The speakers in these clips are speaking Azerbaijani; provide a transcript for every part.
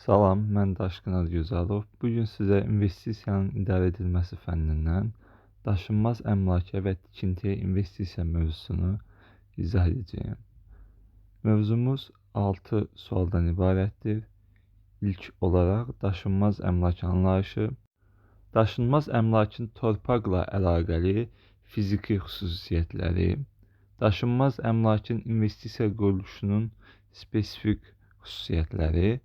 Salam, mən Daşqın Adıgözəlov. Bu gün sizə investisiyanın idarə edilməsi fənnindən daşınmaz əmlaka və tikintiyə investisiya mövzusunu izah edəcəyəm. Mövzumuz 6 sualdan ibarətdir. İlk olaraq daşınmaz əmlak anlayışı, daşınmaz əmlakın torpaqla əlaqəli fiziki xüsusiyyətləri, daşınmaz əmlakın investisiya quruluşunun spesifik xüsusiyyətləri,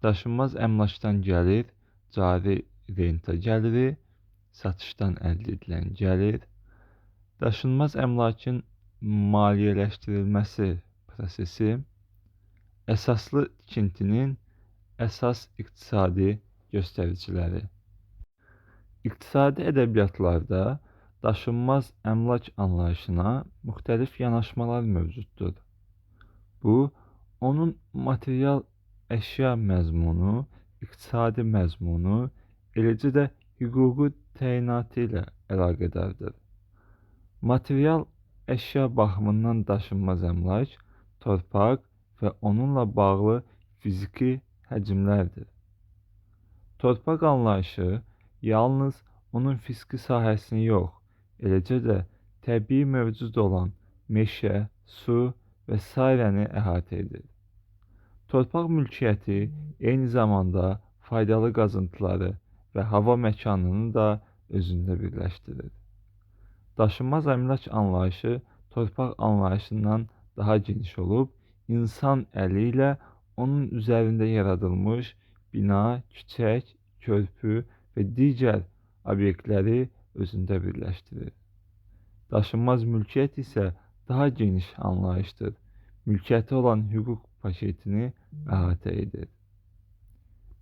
daşınmaz əmlakdan gəlir, cari renta gəliri, satışdan əldə edilən gəlir, daşınmaz əmlakın maliyyələşdirilməsi prosesi, əsaslı tikintinin əsas iqtisadi göstəriciləri. İqtisadi ədəbiyyatlarda daşınmaz əmlak anlayışına müxtəlif yanaşmalar mövcuddur. Bu, onun material əşya məzmunu, iqtisadi məzmunu, eləcə də hüquqi təyinatı ilə əlaqədardır. Material əşya baxımından daşınmaz əmlak, torpaq və onunla bağlı fiziki həcmlərdir. Torpaq anlayışı yalnız onun fiziki sahəsini yox, eləcə də təbii mövcud olan meşə, su və sairəni əhatə edir. Torpaq mülkiyyəti eyni zamanda faydalı qazıntıları və hava məkanını da özündə birləşdirir. Daşınmaz əmlak anlayışı torpaq anlayışından daha geniş olub, insan əli ilə onun üzərində yaradılmış bina, küçək, körpü və digər obyektləri özündə birləşdirir. Daşınmaz mülkiyyət isə daha geniş anlayışdır. Mülkiyyətə olan hüquq paketini əhatə edir.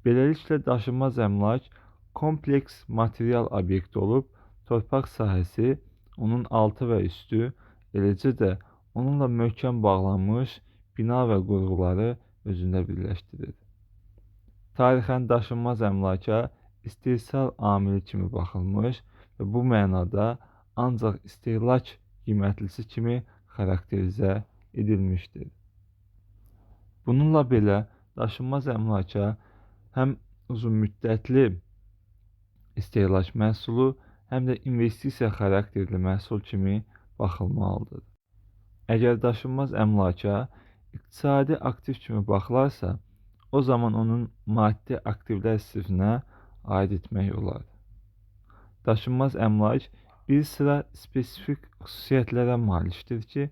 Beləliklə, daşınmaz əmlak kompleks material obyekt olub, torpaq sahəsi, onun altı və üstü, eləcə də onunla möhkəm bağlanmış bina və qurğuları özündə birləşdirir. Tarixən daşınmaz əmlaka istehsal amili kimi baxılmış və bu mənada ancaq istehlak qiymətlisi kimi xarakterizə edilmişdir. Bununla belə, daşınmaz əmlaka həm uzunmüddətli istehlak məhsulu, həm də investisiya xarakterli məhsul kimi baxılmalıdır. Əgər daşınmaz əmlaka iqtisadi aktiv kimi baxılarsa, o zaman onun maddi aktivlər sinfinə aid etmək olar. Daşınmaz əmlak bir sıra spesifik xüsusiyyətlərə malikdir ki,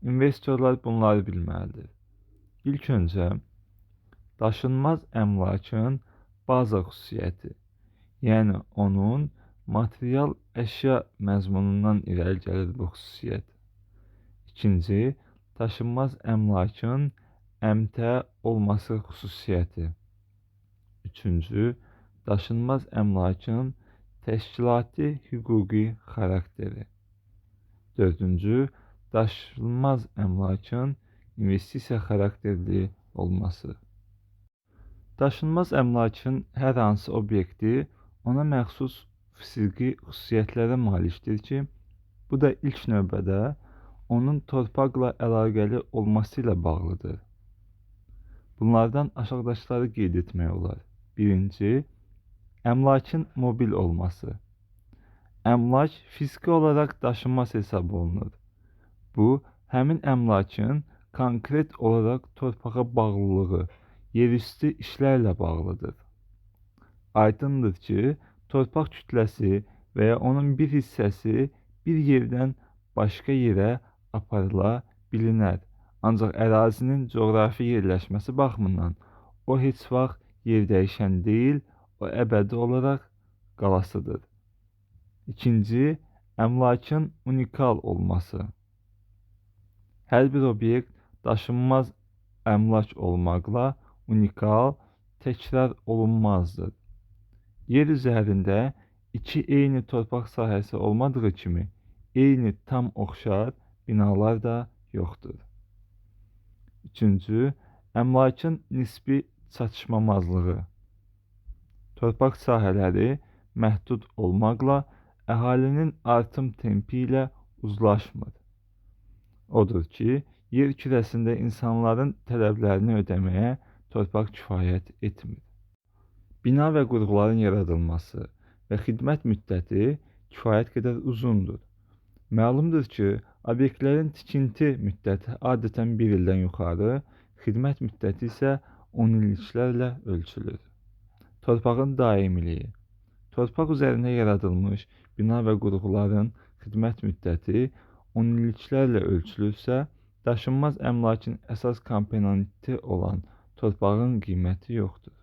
investorlar bunları bilməlidir. İlk öncə, daşınmaz əmlakın baza xüsusiyyəti, yəni onun material əşya məzmunundan irəli gəlir bu xüsusiyyət. İkinci, daşınmaz əmlakın əmtə olması xüsusiyyəti. Üçüncü, daşınmaz əmlakın təşkilati hüquqi xarakteri. Dördüncü, daşınmaz əmlakın investisiya xarakterli olması. Daşınmaz əmlakın hər hansı obyekti ona məxsus fiziki xüsusiyyətlərə malikdir ki, bu da ilk növbədə onun torpaqla əlaqəli olması ilə bağlıdır. Bunlardan aşağıdakıları qeyd etmək olar. Birinci, əmlakın mobil olması. Əmlak fiziki olaraq daşınmaz hesab olunur. Bu, həmin əmlakın konkret olaraq torpağa bağlılığı, yerüstü işlərlə bağlıdır. Aydındır ki, torpaq kütləsi və ya onun bir hissəsi bir yerdən başqa yerə aparıla bilinər. Ancaq ərazinin coğrafi yerləşməsi baxımından o heç vaxt yer dəyişən deyil, o əbədi olaraq qalasıdır. İkinci, əmlakın unikal olması. Hər bir obyekt daşınmaz əmlak olmaqla unikal, təkrar olunmazdır. Yer üzərində iki eyni torpaq sahəsi olmadığı kimi, eyni tam oxşar binalar da yoxdur. Üçüncü, əmlakın nisbi çatışmamazlığı. Torpaq sahələri məhdud olmaqla əhalinin artım tempi ilə uzlaşmır. Odur ki, yer kürəsində insanların tələblərini ödəməyə torpaq kifayət etmir. Bina və qurğuların yaradılması və xidmət müddəti kifayət qədər uzundur. Məlumdur ki, obyektlərin tikinti müddəti adətən 1 ildən yuxarı, xidmət müddəti isə 10 illiklərlə ölçülür. Torpağın daimiliyi. Torpaq üzərində yaradılmış bina və qurğuların xidmət müddəti 10 illiklərlə ölçülürsə, daşınmaz əmlakın əsas komponenti olan torpağın qiyməti yoxdur.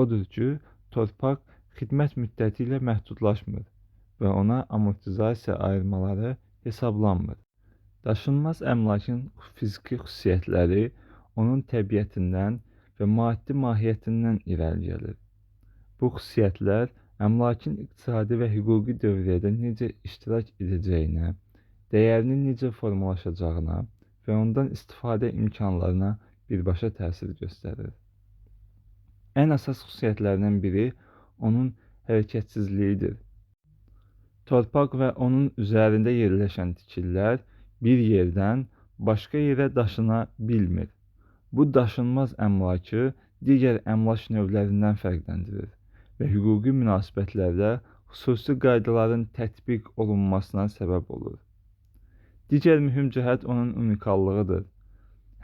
Odur ki, torpaq xidmət müddəti ilə məhdudlaşmır və ona amortizasiya ayırmaları hesablanmır. Daşınmaz əmlakın fiziki xüsusiyyətləri onun təbiətindən və maddi mahiyyətindən irəli gəlir. Bu xüsusiyyətlər əmlakın iqtisadi və hüquqi dövriyyədə necə iştirak edəcəyinə, dəyərinin necə formalaşacağına və ondan istifadə imkanlarına birbaşa təsir göstərir. Ən əsas xüsusiyyətlərindən biri onun hərəkətsizliyidir. Torpaq və onun üzərində yerləşən tikililər bir yerdən başqa yerə daşına bilmir. Bu daşınmaz əmlakı digər əmlak növlərindən fərqləndirir və hüquqi münasibətlərdə xüsusi qaydaların tətbiq olunmasına səbəb olur. Digər mühüm cəhət onun unikallığıdır.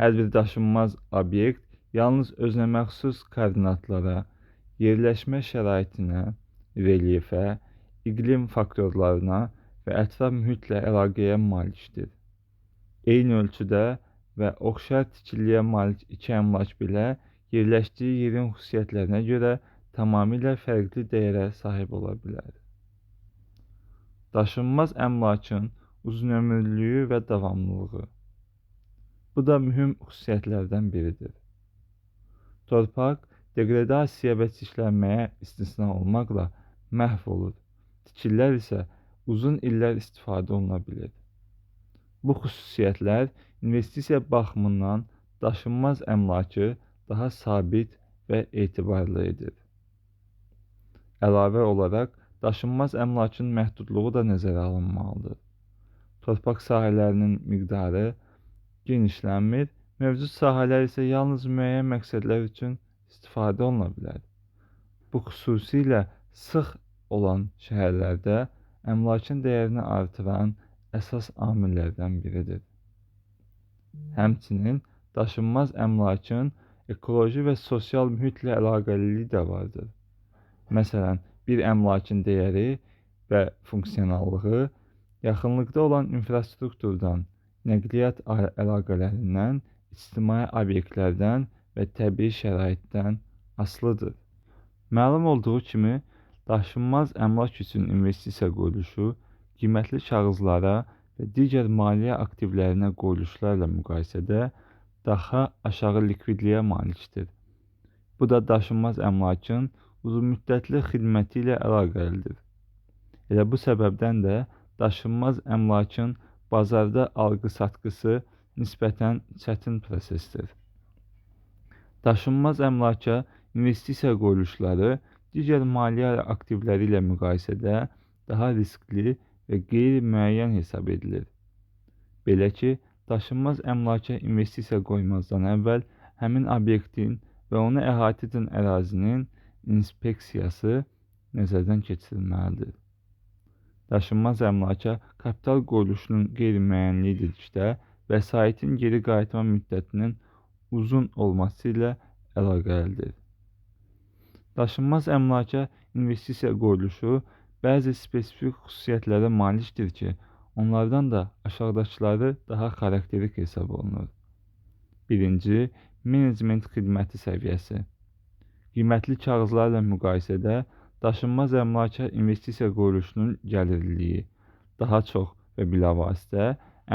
Hər bir daşınmaz obyekt yalnız özünə məxsus koordinatlara, yerləşmə şəraitinə, relyefə, iqlim faktorlarına və ətraf mühitlə əlaqəyə malikdir. Eyni ölçüdə və oxşar tikiliyə malik iki əmlak belə yerləşdiyi yerin xüsusiyyətlərinə görə tamamilə fərqli dəyərə sahib ola bilər. Daşınmaz əmlakın uzunömürlülüyü və davamlılığı. Bu da mühüm xüsusiyyətlərdən biridir. Torpaq deqradasiya və çirklənməyə istisna olmaqla məhv olur. Tikililər isə uzun illər istifadə oluna bilir. Bu xüsusiyyətlər investisiya baxımından daşınmaz əmlakı daha sabit və etibarlı edir. Əlavə olaraq, daşınmaz əmlakın məhdudluğu da nəzərə alınmalıdır. Torpaq sahələrinin miqdarı genişlənmir, mövcud sahələr isə yalnız müəyyən məqsədlər üçün istifadə oluna bilər. Bu xüsusilə sıx olan şəhərlərdə əmlakın dəyərini artıran əsas amillərdən biridir. Həmçinin daşınmaz əmlakın ekoloji və sosial mühitlə əlaqəliliyi də vardır. Məsələn, bir əmlakın dəyəri və funksionallığı yaxınlıqda olan infrastrukturdan, nəqliyyat əlaqələrindən, ictimai obyektlərdən və təbii şəraitdən asılıdır. Məlum olduğu kimi, daşınmaz əmlak üçün investisiya qoyuluşu qiymətli kağızlara və digər maliyyə aktivlərinə qoyuluşlarla müqayisədə daha aşağı likvidliyə malikdir. Bu da daşınmaz əmlakın uzunmüddətli xidməti ilə əlaqəlidir. Elə bu səbəbdən də daşınmaz əmlakın bazarda alqı-satqısı nisbətən çətin prosesdir. Daşınmaz əmlaka investisiya qoyuluşları digər maliyyə aktivləri ilə müqayisədə daha riskli və qeyri-müəyyən hesab edilir. Belə ki, daşınmaz əmlaka investisiya qoymazdan əvvəl həmin obyektin və onu əhatə edən ərazinin inspeksiyası nəzərdən keçirilməlidir. Daşınmaz əmlaka kapital qoyuluşunun qeyri-müəyyənliyi dedikdə, vəsaitin geri qayıtma müddətinin uzun olması ilə əlaqəlidir. Daşınmaz əmlaka investisiya qoyuluşu bəzi spesifik xüsusiyyətlərə malikdir ki, onlardan da aşağıdakıları daha xarakterik hesab olunur. Birinci, menecment xidməti səviyyəsi. Qiymətli kağızlarla müqayisədə daşınmaz əmlaka investisiya qoyuluşunun gəlirliliyi daha çox və bilavasitə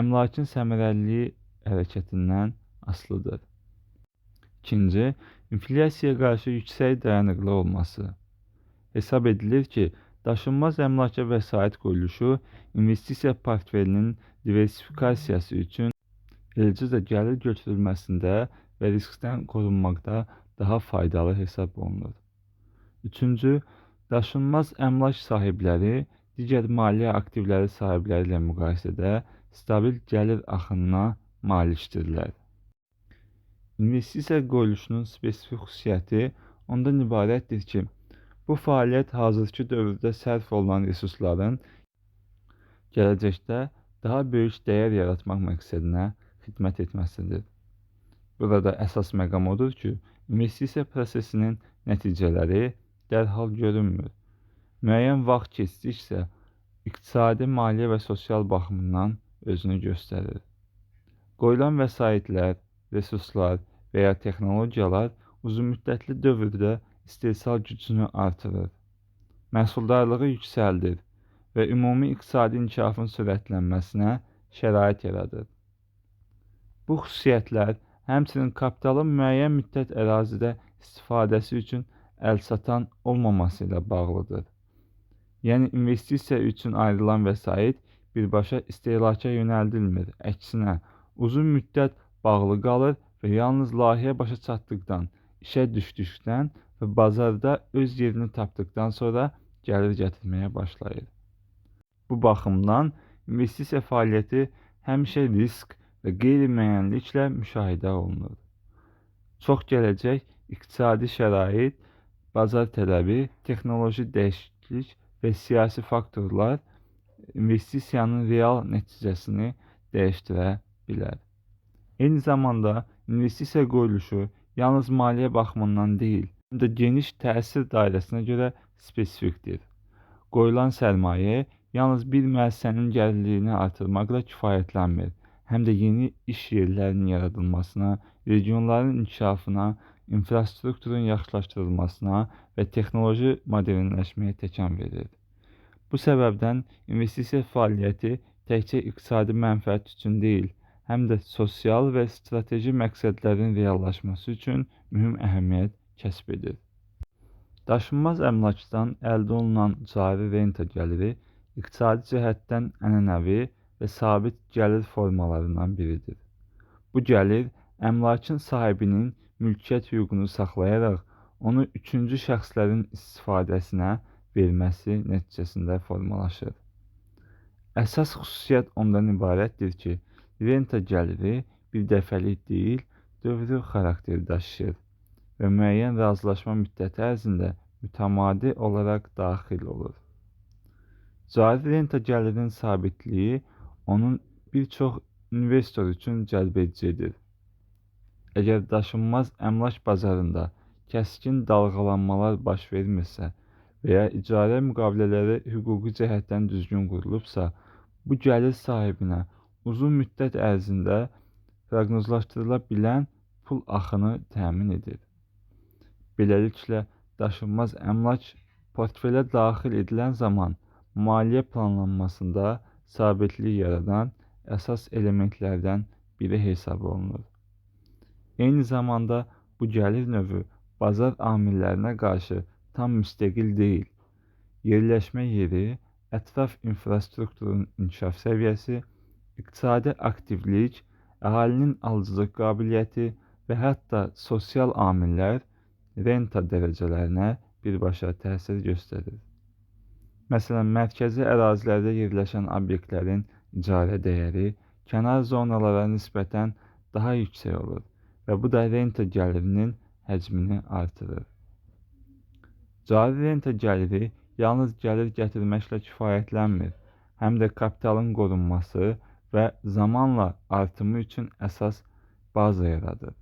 əmlakın səmərəliliyi hərəkətindən asılıdır. İkinci, inflyasiyaya qarşı yüksək dayanıqlı olması. Hesab edilir ki, daşınmaz əmlaka vəsait qoyuluşu investisiya portfelinin diversifikasiyası üçün, eləcə də gəlir götürülməsində və riskdən qorunmaqda daha faydalı hesab olunur. Üçüncü, daşınmaz əmlak sahibləri digər maliyyə aktivləri sahibləri ilə müqayisədə stabil gəlir axınına malikdirlər. İnvestisiya qoyuluşunun spesifik xüsusiyyəti ondan ibarətdir ki, bu fəaliyyət hazırki dövrdə sərf olunan resursların gələcəkdə daha böyük dəyər yaratmaq məqsədinə xidmət etməsidir. Burada əsas məqam odur ki, investisiya prosesinin nəticələri dərhal görünmür. Müəyyən vaxt keçdikcə iqtisadi, maliyyə və sosial baxımından özünü göstərir. Qoyulan vəsaitlər, resurslar və ya texnologiyalar uzunmüddətli dövrdə istehsal gücünü artırır, məhsuldarlığı yüksəldir və ümumi iqtisadi inkişafın sürətlənməsinə şərait yaradır. Bu xüsusiyyətlər həmçinin kapitalın müəyyən müddət ərazidə istifadəsi üçün əlsatan olmaması ilə bağlıdır. Yəni, investisiya üçün ayrılan vəsait birbaşa istehlaka yönəldilmir, əksinə, uzun müddət bağlı qalır və yalnız layihə başa çatdıqdan, işə düşdükdən və bazarda öz yerini tapdıqdan sonra gəlir gətirməyə başlayır. Bu baxımdan investisiya fəaliyyəti həmişə risk və qeyri-müəyyənliklə müşahidə olunur. Çox gələcək iqtisadi şərait, bazar tələbi, texnoloji dəyişiklik və siyasi faktorlar investisiyanın real nəticəsini dəyişdirə bilər. Eyni zamanda investisiya qoyuluşu yalnız maliyyə baxımından deyil, həm də geniş təsir dairəsinə görə spesifikdir. Qoyulan sərmayə yalnız bir müəssisənin gəlirliyini artırmaqla kifayətlənmir, həm də yeni iş yerlərinin yaradılmasına, regionların inkişafına, infrastrukturun yaxşılaşdırılmasına və texnoloji modernləşməyə təkan verir. Bu səbəbdən investisiya fəaliyyəti təkcə iqtisadi mənfəət üçün deyil, həm də sosial və strateji məqsədlərin reallaşması üçün mühüm əhəmiyyət kəsb edir. Daşınmaz əmlakdan əldə olunan cari renta gəliri iqtisadi cəhətdən ənənəvi və sabit gəlir formalarından biridir. Bu gəlir əmlakın sahibinin mülkiyyət hüququnu saxlayaraq onu üçüncü şəxslərin istifadəsinə verməsi nəticəsində formalaşır. Əsas xüsusiyyət ondan ibarətdir ki, renta gəliri bir dəfəlik deyil, dövrü xarakteri daşıyır və müəyyən razılaşma müddəti ərzində mütəmadi olaraq daxil olur. Cari renta gəlirinin sabitliyi onun bir çox investor üçün cəlbedicidir. Əgər daşınmaz əmlak bazarında kəskin dalğalanmalar baş vermirsə və ya icarə müqavilələri hüquqi cəhətdən düzgün qurulubsa, bu gəlir sahibinə uzun müddət ərzində proqnozlaşdırıla bilən pul axını təmin edir. Beləliklə, daşınmaz əmlak portfelə daxil edilən zaman maliyyə planlanmasında sabitlik yaradan əsas elementlərdən biri hesab olunur. Eyni zamanda bu gəlir növü bazar amillərinə qarşı tam müstəqil deyil. Yerləşmə yeri, ətraf infrastrukturun inkişaf səviyyəsi, iqtisadi aktivlik, əhalinin alıcılıq qabiliyyəti və hətta sosial amillər renta dərəcələrinə birbaşa təsir göstərir. Məsələn, mərkəzi ərazilərdə yerləşən obyektlərin icarə dəyəri kənar zonalara nisbətən daha yüksək olur və bu da renta gəlirinin həcmini artırır. Cari renta gəliri yalnız gəlir gətirməklə kifayətlənmir, həm də kapitalın qorunması və zamanla artımı üçün əsas baza yaradır.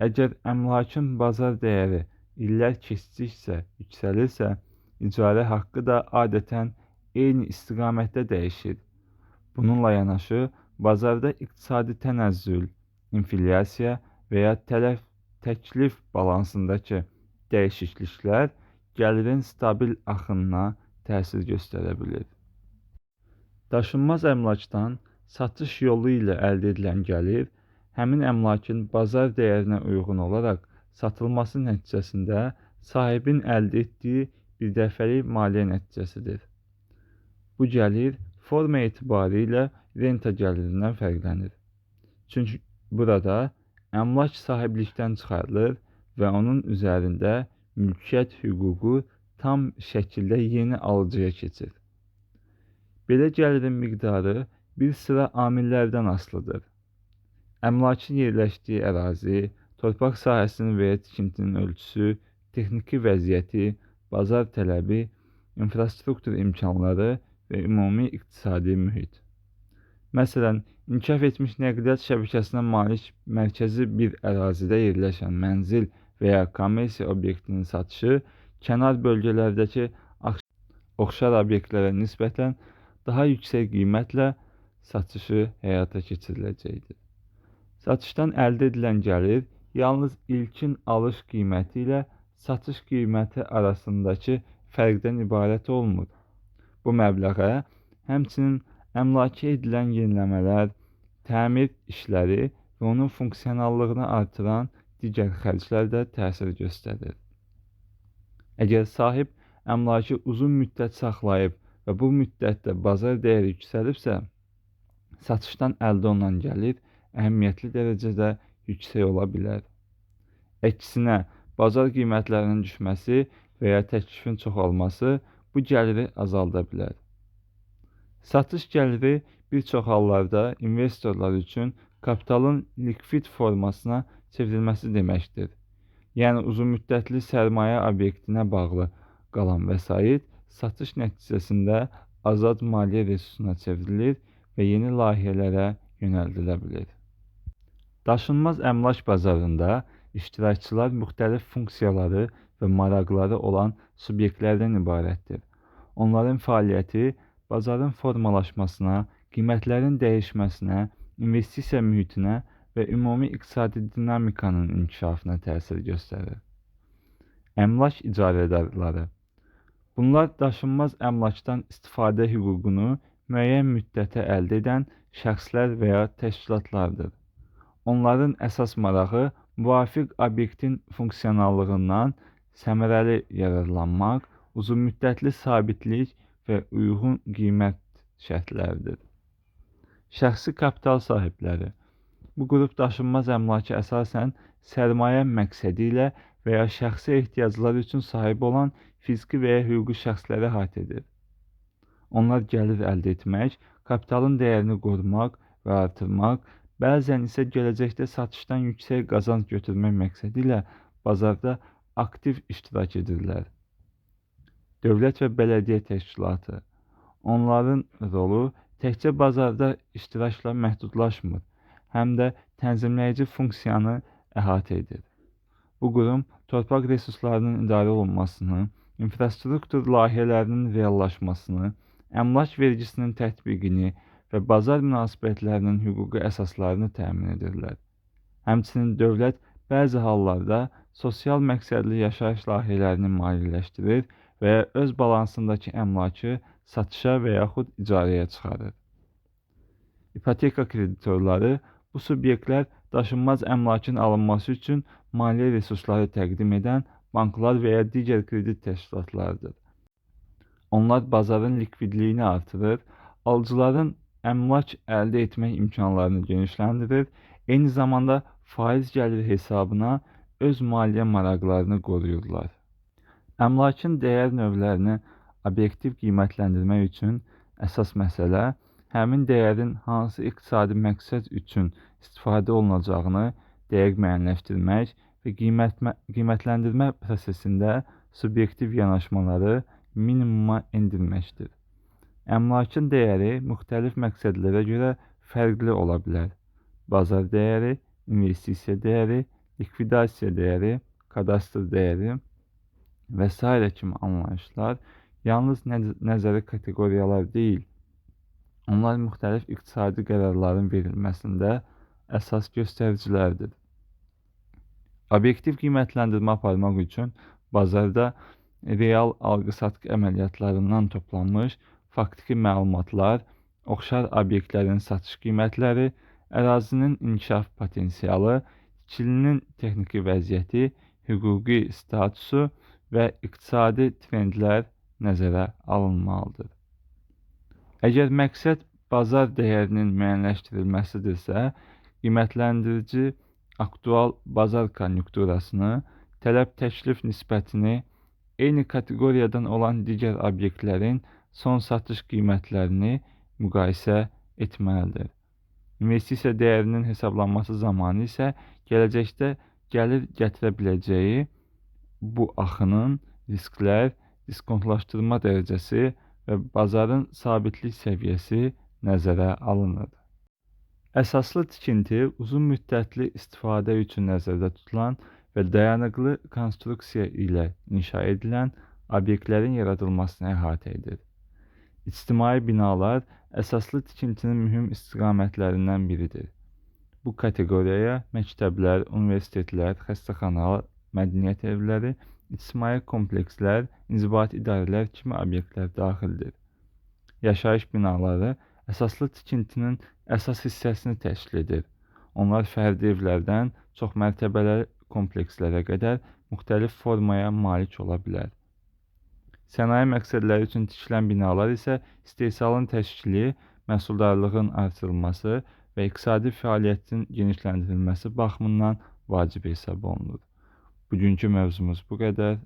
Əgər əmlakın bazar dəyəri illər keçdikcə yüksəlirsə, icarə haqqı da adətən eyni istiqamətdə dəyişir. Bununla yanaşı, bazarda iqtisadi tənəzzül, inflyasiya və ya tələb-təklif balansındakı dəyişikliklər gəlirin stabil axınına təsir göstərə bilir. Daşınmaz əmlakdan satış yolu ilə əldə edilən gəlir, həmin əmlakın bazar dəyərinə uyğun olaraq satılması nəticəsində sahibin əldə etdiyi birdəfəlik maliyyə nəticəsidir. Bu gəlir forma etibarilə renta gəlirindən fərqlənir. Çünki burada əmlak sahiblikdən çıxarılır və onun üzərində mülkiyyət hüququ tam şəkildə yeni alıcıya keçir. Belə gəlirin miqdarı bir sıra amillərdən asılıdır. Əmlakın yerləşdiyi ərazi, torpaq sahəsinin və ya tikintinin ölçüsü, texniki vəziyyəti, bazar tələbi, infrastruktur imkanları və ümumi iqtisadi mühit. Məsələn, inkişaf etmiş nəqliyyat şəbəkəsinə malik mərkəzi bir ərazidə yerləşən mənzil və ya kommersiya obyektinin satışı kənar bölgələrdəki oxşar obyektlərə nisbətən daha yüksək qiymətlə satışı həyata keçiriləcəkdir. Satışdan əldə edilən gəlir yalnız ilkin alış qiyməti ilə satış qiyməti arasındakı fərqdən ibarət olmur. Bu məbləğə həmçinin əmlaka edilən yeniləmələr, təmir işləri və onun funksionallığını artıran digər xərclər də təsir göstərir. Əgər sahib əmlakı uzun müddət saxlayıb və bu müddətdə bazar dəyəri yüksəlibsə, satışdan əldə olunan gəlir əhəmiyyətli dərəcədə yüksək ola bilər. Əksinə, bazar qiymətlərinin düşməsi və ya təklifin çoxalması bu gəliri azalda bilər. Satış gəliri bir çox hallarda investorlar üçün kapitalın likvid formasına çevrilməsi deməkdir. Yəni uzunmüddətli sərmayə obyektinə bağlı qalan vəsait satış nəticəsində azad maliyyə resursuna çevrilir və yeni layihələrə yönəldilə bilir. Daşınmaz əmlak bazarında iştirakçılar müxtəlif funksiyaları və maraqları olan subyektlərdən ibarətdir. Onların fəaliyyəti bazarın formalaşmasına, qiymətlərin dəyişməsinə, investisiya mühitinə və ümumi iqtisadi dinamikanın inkişafına təsir göstərir. Əmlak icarədarları. Bunlar daşınmaz əmlakdan istifadə hüququnu müəyyən müddətə əldə edən şəxslər və ya təşkilatlardır. Onların əsas marağı müvafiq obyektin funksionallığından səmərəli yararlanmaq, uzunmüddətli sabitlik və uyğun qiymət şərtləridir. Şəxsi kapital sahibləri. Bu qrup daşınmaz əmlaka əsasən sərmayə məqsədi ilə və ya şəxsi ehtiyaclar üçün sahib olan fiziki və ya hüquqi şəxsləri əhatə edir. Onlar gəlir əldə etmək, kapitalın dəyərini qorumaq və artırmaq, bəzən isə gələcəkdə satışdan yüksək qazanc götürmək məqsədi ilə bazarda aktiv iştirak edirlər. Dövlət və bələdiyyə təşkilatı. Onların rolu təkcə bazarda iştirakla məhdudlaşmır, həm də tənzimləyici funksiyanı əhatə edir. Bu qurum torpaq resurslarının idarə olunmasını, infrastruktur layihələrinin reallaşmasını, əmlak vergisinin tətbiqini və bazar münasibətlərinin hüquqi əsaslarını təmin edirlər. Həmçinin dövlət bəzi hallarda sosial məqsədli yaşayış layihələrini maliyyələşdirir və ya öz balansındakı əmlakı satışa və yaxud icarəyə çıxarır. İpoteka kreditorları. Bu subyektlər daşınmaz əmlakın alınması üçün maliyyə resursları təqdim edən banklar və ya digər kredit təşkilatlarıdır. Onlar bazarın likvidliyini artırır, alıcıların əmlak əldə etmək imkanlarını genişləndirir, eyni zamanda faiz gəliri hesabına öz maliyyə maraqlarını qoruyurlar. Əmlakın dəyər növlərini obyektiv qiymətləndirmək üçün əsas məsələ həmin dəyərin hansı iqtisadi məqsəd üçün istifadə olunacağını dəqiq müəyyənləşdirmək və qiymətləndirmə prosesində subyektiv yanaşmaları minimuma endirməkdir. Əmlakın dəyəri müxtəlif məqsədlərə görə fərqli ola bilər. Bazar dəyəri, investisiya dəyəri, likvidasiya dəyəri, kadastr dəyəri və sairə kimi anlayışlar yalnız nəzəri kateqoriyalar deyil. Onlar müxtəlif iqtisadi qərarların verilməsində əsas göstəricilərdir. Obyektiv qiymətləndirmə aparmaq üçün bazarda real alqı-satqı əməliyyatlarından toplanmış faktiki məlumatlar, oxşar obyektlərin satış qiymətləri, ərazinin inkişaf potensialı, tikilinin texniki vəziyyəti, hüquqi statusu və iqtisadi trendlər nəzərə alınmalıdır. Əgər məqsəd bazar dəyərinin müəyyənləşdirilməsidirsə, qiymətləndirici aktual bazar konyunkturasını, tələb-təklif nisbətini, eyni kateqoriyadan olan digər obyektlərin son satış qiymətlərini müqayisə etməlidir. İnvestisiya dəyərinin hesablanması zamanı isə gələcəkdə Gəlir gətirə biləcəyi bu axının risklər, diskontlaşdırma dərəcəsi və bazarın sabitlik səviyyəsi nəzərə alınır. Əsaslı tikinti uzun müddətli istifadə üçün nəzərdə tutulan və dayanıqlı konstruksiya ilə inşa edilən obyektlərin yaradılmasını əhatə edir. İctimai binalar əsaslı tikintinin mühüm istiqamətlərindən biridir. Bu kateqoriyaya məktəblər, universitetlər, xəstəxanalar, mədəniyyət evləri, ictimai komplekslər, inzibati idarələr kimi obyektlər daxildir. Yaşayış binaları əsaslı tikintinin əsas hissəsini təşkil edir. Onlar fərdi evlərdən çoxmərtəbəli komplekslərə qədər müxtəlif formaya malik ola bilər. Sənaye məqsədləri üçün tikilən binalar isə istehsalın təşkili, məhsuldarlığın artırılması və iqtisadi fəaliyyətin genişləndirilməsi baxımından vacib hesab olunur. Bugünkü mövzumuz bu qədər.